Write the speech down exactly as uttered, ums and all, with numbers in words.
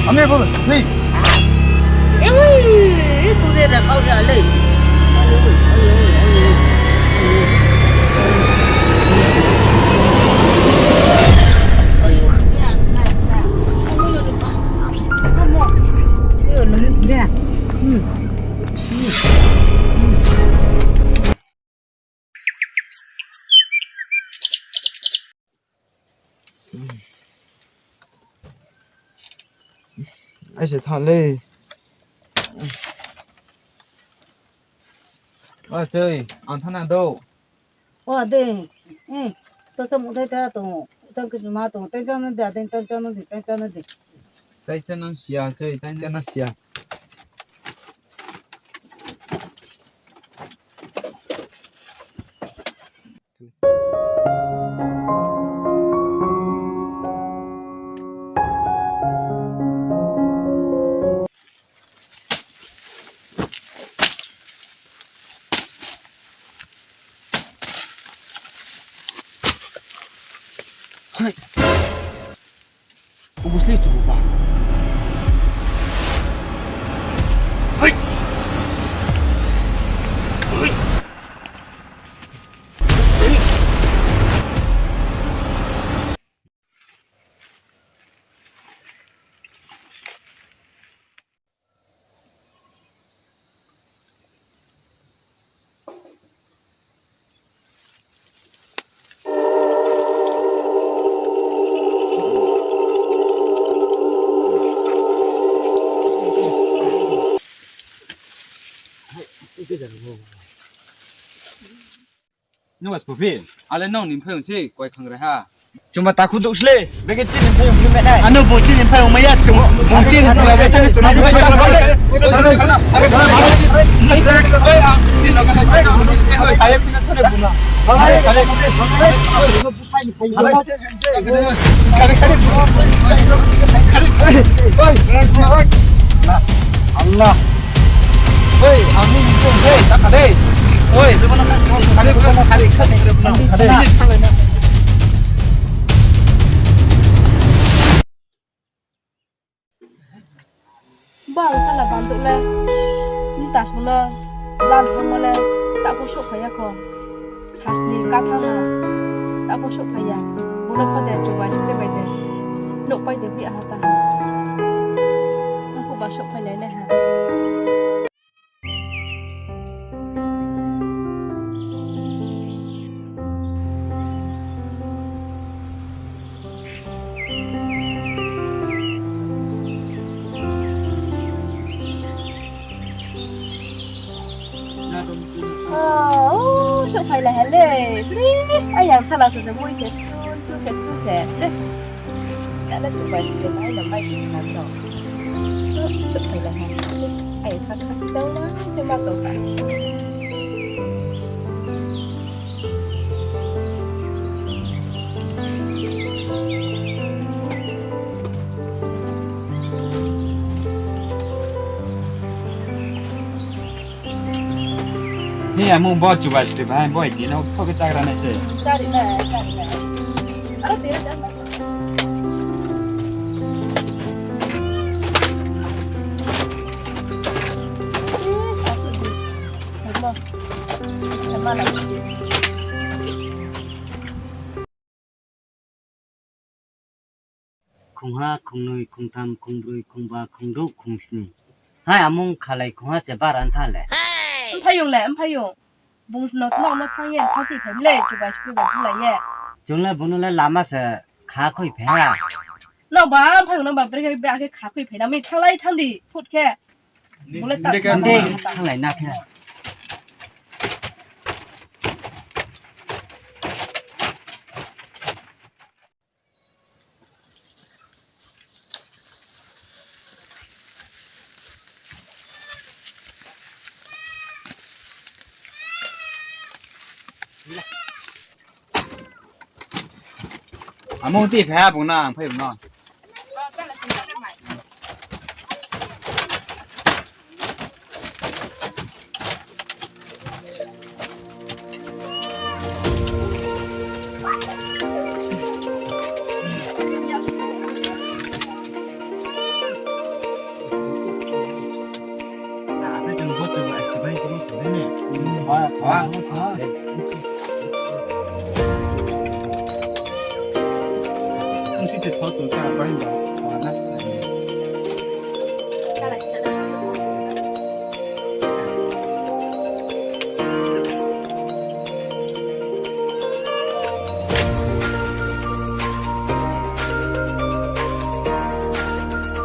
Ame bo, ni. Ewi, tu de da kau da le. Ai se thanng le. O choi, ang thanng na do. O de, eh, to sa muthai ta tong, chang khe juma tong, tai chang na de, tai chang na de, tai chang na de. Tai chang na sia, choi, tai chang na sia. Hai. Ubusli chuba. Hai. Nung was pupi, ale nung ni phaiyong se koi khangra ha. Chuma takhu duk sle, bege chini phaiyong khe menai. Ano bo chini phaiyong maya chung, bo chini phaiyong maya chung. Allah. Oi, ang ni bung, hei, ta kha dei. Oi, bung na kha, kha dei, kha dei, kha dei, kha dei. Bang sala banduk le, nta sung no, blan thangmo le, ta pho souhphai ya kho. Sasni kathang ha, ta pho souhphai ya. Bung no pho de chubai sukri bai de. Nouh pai de bi aha ta ha. Nung pho ba souhphai lai nai ha. Oh, souhphai lai ha le. Please, ai yang sala se se mui se, tu, tu se, tu se. Please. Kala tu bai se, ai na bai se na to. Souhphai lai ha. Ai, kha kha chau na, se ma to kha. Ni amung bo chubai sri bahai bo iti no thok chagra nai se. Chari na, chari na. Aro tira da. Khongha, khongnoi, khongtham, khongbroi, khongba, khongdouh, khongsni. Hai, amung khalai khongha se bara ntha le. Mphaiyong le, mphaiyong. Bung no tnang no thang ye, thang si phai le, chubai sukri bai thang lai ye. Chung le bung no le lama se kha khoi phai ha. No ba, mphaiyong no ba, brekhe be akhe kha khoi phai na, mi thang lai thang di, phut khe. Bung le ta thang lai na khe. Amo ti pha bung na, ang phai bung na. Ang si se thao tong kha, bai ba, ba na.